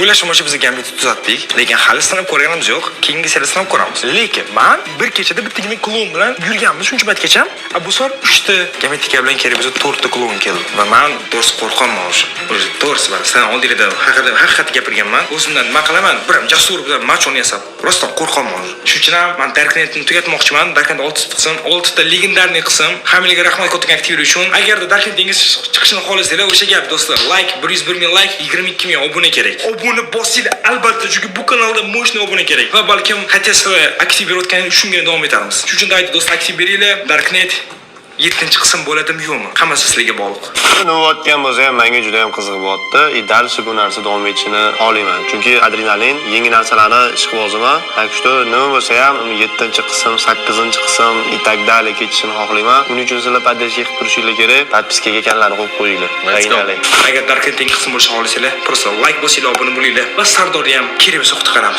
O'ylashim bo'yicha biz Gambitni tuzatdik, lekin hali sinab ko'rganimiz yo'q. Keyingi seriyada sinab ko'ramiz. Lekin man bir kechada bittagina klon bilan yurganmiz shuncha paytgacha. A bu safar 3 ta Gambit bilan kerak bo'lsa 4 ta klon keldi. Va man to'g'risi qo'rqyapman o'sha. O'zi to'g'risi mana sizlarni oldinglarda haqida haqiqatni gapirganman. O'zimdan nima qilaman? Bir ham jasur bilan мачо ni yasab, rostdan qo'rqyapman o'zi. Shuning uchun ham man Darknetni tugatmoqchiman. Darknet 6 ta qism, 6 ta легендарный qism. Hammalarga rahmat kattakon aktivlik uchun. Agarda Darknet dengiz chiqishini xohlasanglar, o'sha gap, do'stlar. Like 101 ming like, 22 ming obuna kerak. Obuna bosinglar albatta, chunki bu kanalda мощный obuna kerak. Va balkim hatto sizlar aktiv berayotganingiz uchungina davom etamiz. Shuning uchun давайте, do'stlar, aktiv beringlar. Darknet 7 qism bo'ladimi, yo'qmi? Hammasi sizlarga bog'liq. Nima bo'layotgan bo'lsa ham, menga juda ham qiziq bo'lyapti. И дальше bu narsa davom etishini xohlayman. Chunki adrenalin, yangi narsalarni ishqiboziman. Так что nima bo'lsa ham 7-qism, 8-qism и так далее ketishini xohlayman. Uning uchun sizlar поддержка qilib turishinglar kerak. Подписка ga ekanlarni qo'yib qo'yinglar. Let's go. Погнали. Agar Darknet qism bo'lishini xohlasanglar, просто like bosinglar, obuna bo'linglar va Sardorni ham kerak bo'lsa qutqaramiz.